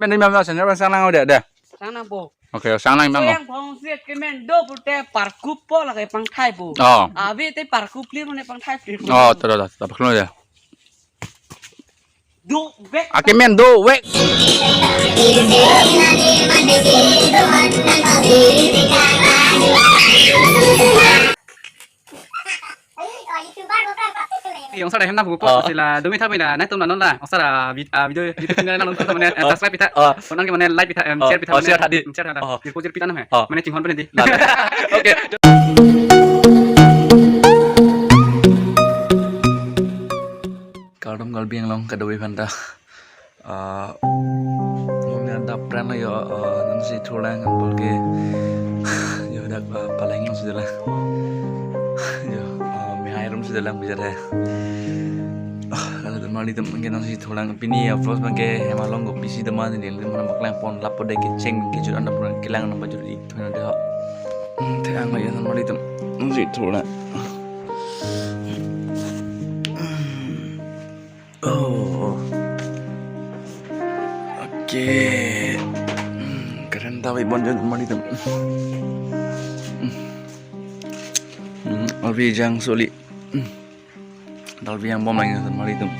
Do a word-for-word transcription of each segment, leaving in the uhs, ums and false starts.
Pen di mama senior sang lang udah deh. Sang nangpo. Oke, sang lang bang. Yang phong si kemen do pute parkup po lake pangthai po. Oh. Abi te parkup li mane pangthai po. Oh, terus terus. Apa keluar ya? Do vek. Akemen do vek. Ong sar hem na buku Oh. Sila dumi thabi na nai tum na non la. Ong sar, ah, vid-, ah, video YouTube channel na non tum na, eh, Oh. Subscribe pitha. Oh. Konang ke mane like pitha, em, Oh. Share pitha, Oh, mane share tha di. Share tha. Oh. Di pujir pitha na he. Oh. Mane chinghon pen di. Lale. Oke. Kardom Karbi Anglong kadokave aphanta. Ah, mane adap pran lo yo, ah, nangsi thurlang anpol ke. Yo dak, ah, paleng si dalang. Yo, ah, mehai rum si dalang bijar hai. Ah, kalau teman di teman ke nangsi thurlang pini ya, vlogs abang ke hem along kopi si teman ni, teman baklang pon lapu dek kecheng kejut anda pun kelang nang bajut di. Thurlang deh ho. Hmm, te ang lo yo teman di teman nangsi thurlang. Oh. Oke. Hmm, keren tawi bon jon mari tem. Hmm. Hmm, avi jang soli. Hmm. Dalvi angbong lang mari tem.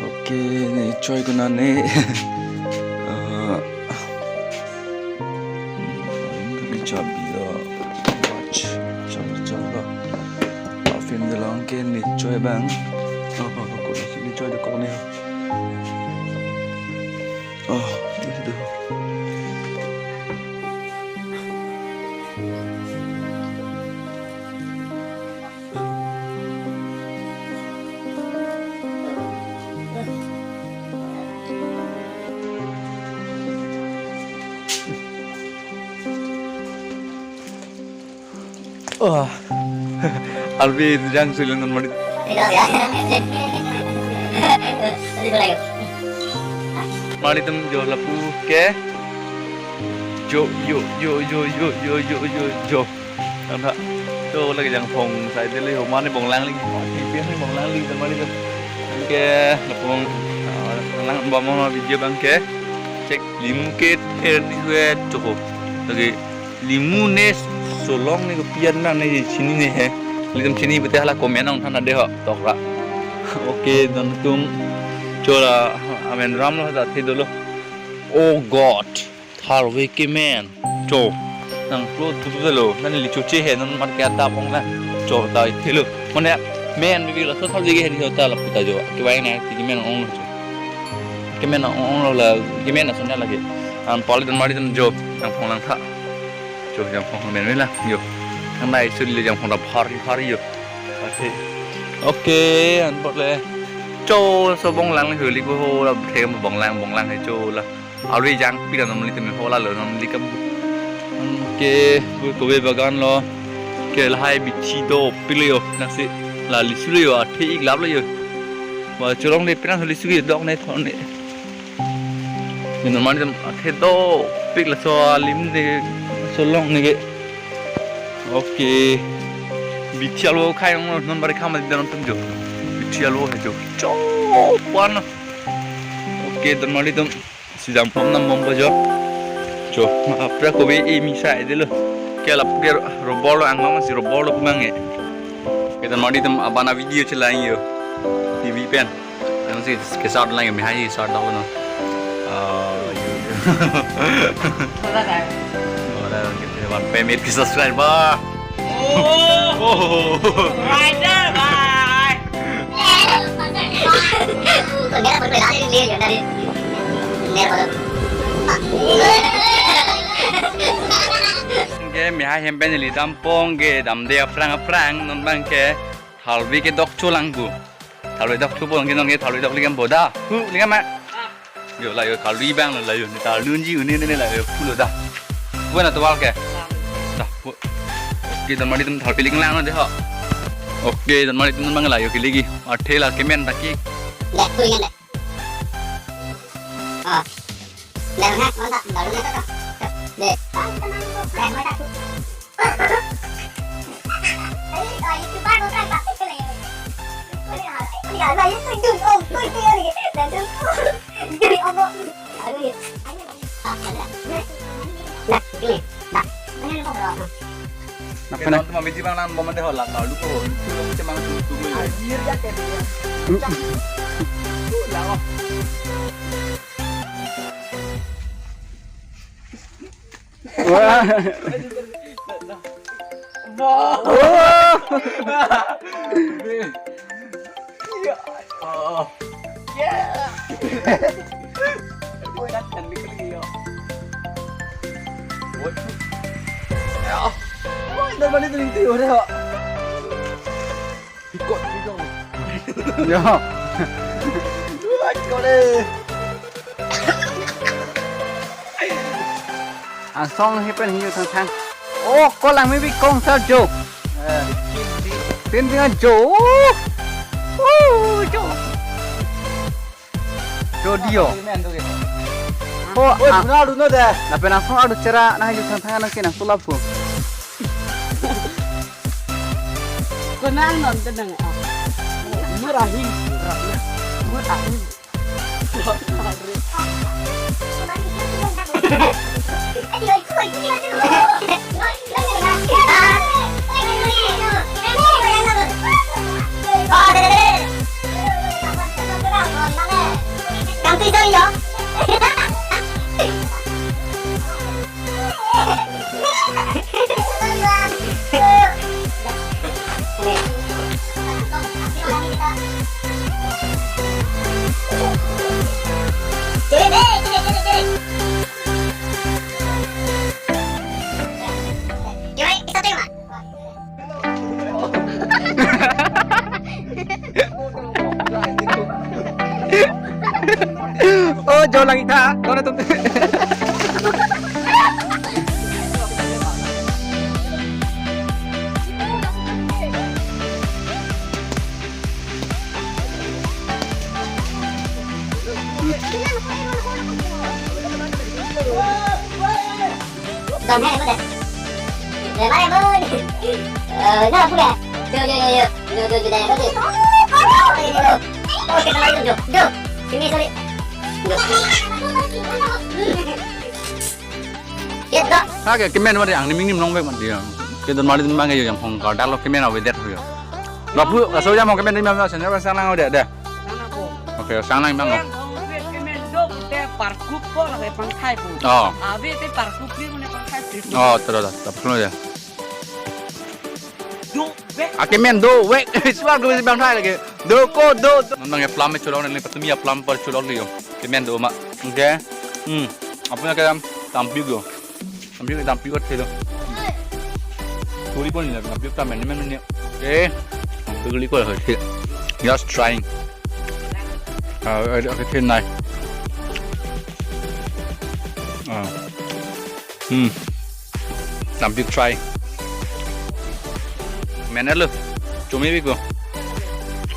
Oke, ne choi konane. Eh, Ini chabi lo. Watch. Chabi chabi lo. Perfume de long ke ne choi bang. Oh, oh, oh, kok ne choi de kok ne. Oh, itu tuh. Oh. Albi jang sulun non mari. Mari tem jo lapu ke. Jo, jo, jo. Karena to lake jangphong sai dele ho mane bonglang lagi. Mane bonglang lagi teman itu. Ke lapung, ah, lang bom video abang ke. Cek limu ke er ni hue cukup. Lagi limu ne solong ne kopi-an na ne chini ne he. Litum chini bete hala comment ong than deh ho tokra. Oke, dan tum chola amen ram lo da thi dolo. Oh God. Tharve kemen. Cho. Nang klo tutu lo. Nang li choche he nang mar ke adap ong na. Cho ta ithelo. Mane men bi la so tharve ke he ni ta lapu ta jo. Kevang na ti kemen ong lo cho. Kemen ong ong lo la. Kemen na sonya lagi. Anpol dan mari dan jo. Jangphong lang tha. Jo jangphong men me la. Jo. Nang nai suli jangphong da phari phari jo. Oke. Oke, anpol le. Cho so bonglang le huli ko ho la the bonglang bonglang he cho la. Alwi jang pira non mali teme hola lo non likam. Ke bu kobe bagan lo. Ke lahai bithi do pilo yo nasi la lisu lo yo athe ik lap lo yo. Ba chorong de pina lisu ke dok ne thon ne. Ni non mani tem athe do pik la so alim de solong ne ke. Oke. Bithi alo khai ong non bari kham de non tum jo. Bithi alo he jo. Cho pan. Oke, don mali tum. Si jangphong nam bom ba jo. Cho, apra kobe e mi sai delo. Ke lapu ke robor lo ang mama si robor lo kumang e. Kita mari tem abana video chelang yo. T V pen. Yang si ke start lang mi hai start dak no. Ah, Hola, guys. Hola, kita wan pemit ke subscribe ba. Oh, Oh. Rider, bye. Ke mi hai hem pen neli dampong ke damde aphrang aphrang non abang ke tharve ke dok cholang bu. Tharve dok chopo ke non ke tharve dok likam boda. Hu likam ma. Yo la yo kalui bang la yo ni tar lunji uni ni la yo pulo da. Buena to wal ke. Da. Bu- Oke, dan mari tum tharve lik lang de ha. Oke, dan mari tum bang la yo ke lagi. Athe la kemen taki. Dek, kuringan dek. Ah. Dek, ha, mantap. Baru na to. Dek. Dek, mantap. Napena. Teman-teman, biji bang lang, bom deh, hola, kalau lu kok, itu lu cemang tutu lu. Anjir, ya, kayak dia. Wah. Wah. Wah. Iya. Oh. Ya. Gue kan cantik lagi, yo. Waduh. Ya. Wah, udah balik tuh, itu udah, yo. Ikut, ikut. Ya. Wah, ikut deh. Angsong hi pen hi thangthang. Oh, kolang maybe kong sar jo. Eh. Tin tin jo. Oh, jo. Jo dio. Oh, oi, ah. Duna, duna deh. Lapen angsong adu chera na hi thangthang nang kinang sulap ko. Konang non tenang. Murahi. Murahi. Oh, jauh lagi ta. Kau na tum. Dam hai mo de. Re mare mo. Eh, na pu ke. Jo, jo, jo, jo. Jo, jo, jo, jo, jo. Oh, kita lagi jo. Jo. Sini, sorry. Jo. Kita. Ha ke kemen mari ang ni ming ni nong bek man dia. Kita mari mang ke yang hong kar dalo kemen awe det ho. Lapu, aso jam hong kemen ni mang senior sang nang de de. Oke, sang nang mang. Pen hong vet kemen do pute parkup ko lake pangthai pu. Oh. Ave te parkup ni mune pangthai pu. Oh, terus, terus, terus ya. Do, vet. Akemen do, wek, suar ko bang thai lagi. Do ko, do, do. Nang ya plum cholong ni, patumi ya plum par cholong ni yo. Kemen do ma. Oke. Hmm. Apun ya kayak tampil yo. Tampil, tampil ko thelo. Turi pon ni, tampil tamen ni men ni. Eh. Tampil ko ho the. Just trying. Ah, okay, nice. Ah. Hmm. Tampil try. Mene lo. Chumi biko.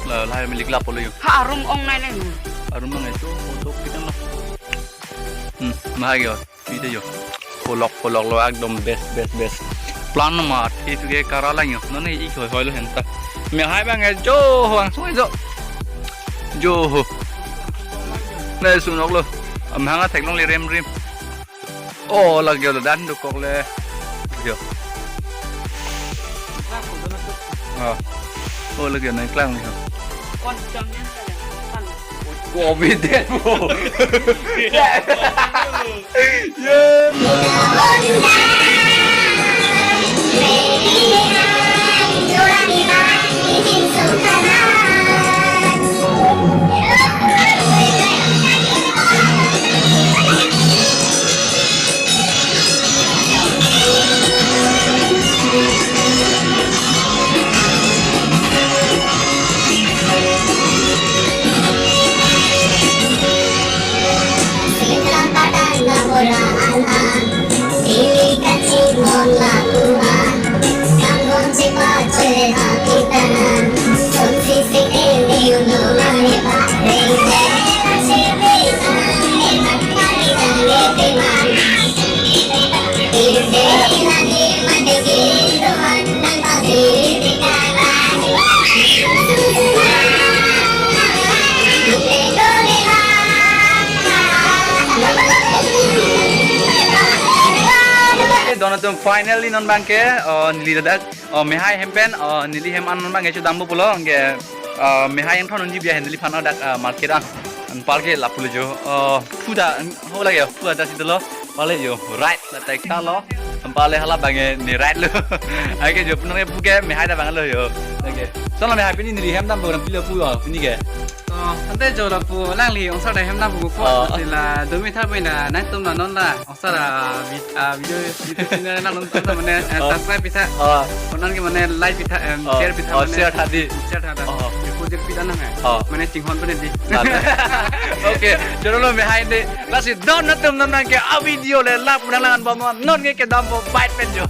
La, la, milik la polo yo. Ha, arum ong nai leng. Arum ong itu, untuk kita lah. Hmm, mahal yo. Pi te yo. Polok, polok lo ekdom best, best, best. Plum ma, thi thu ke kara lang yo. Nonne ik hoi hoi lo henta. Me hai bang e jo, hwang soi jo. Jo. Ne sunok lo. Amhang athek long le rem rem. Oh, lake yo dan dokok le. Yo. Ah. Oh, lake yo nang klang yo. Kon jam yan ka le. Covid deh, bo. Yeah. Atum finally non abangke, uh, neli ladak, uh, mehai hem pen, uh, neli hem an non abangke chodampo pulo, anke, uh, mehai angthon unji bia neli aphan ladak, uh, market an, anparke lapu lo jo, uh, phu ta, ho lake, phu ta si dolo, pale jo, right, la tai ta lo, pale hala abangke ne right lo. Anke jo, punang ke puke, mehai ta abang lo jo. Anke, so la mehai pini neli hem dampo, pilo pu, uh, pini ke. Oh, ante jo lapu alangli ongsar ta hem dampo ko, Oh. Sila domi thar pu na, nangtum la non la. Ongsar a, vi-, a, video, YouTube channel na non ta mane, eh, Oh. Subscribe pitha. Oh. Konan ke mane like pitha, em, Oh. Share pitha Oh, mane. Share tha di. Share tha da. Oh. Ipu jek pitha na hai. Oh. Mane chinghon pen di. Nah, nah. Okay, choro lo mehai de. Lasi don atum non abangke a video le lap nang langan bom non ke kedampo bike pen jo.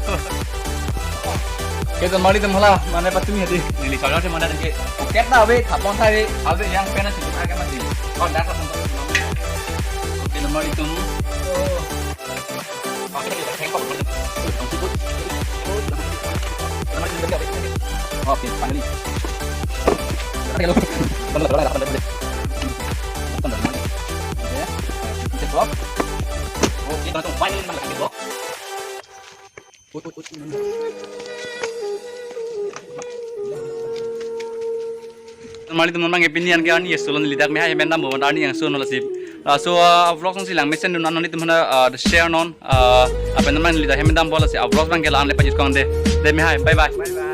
Ke don mari tum hala, mane patumi hadi. Neli choro se mane ke. Ket na ave, thapon tha ave, ave yang pen si tum ake mati. Oh, dak la. Okay, don mari tum. Okay, finally. Mali teman bang pini an ke ani yesulon lidak mehai hem dampo arni yang sun lasi. Ah, so, ah, vlog song silang mesen dun an ani teman, ah, share non, ah, apa namanya lidak hem dampo lasi, ah, vlog abangke la-an le pajut kong de. De mehai, bye bye.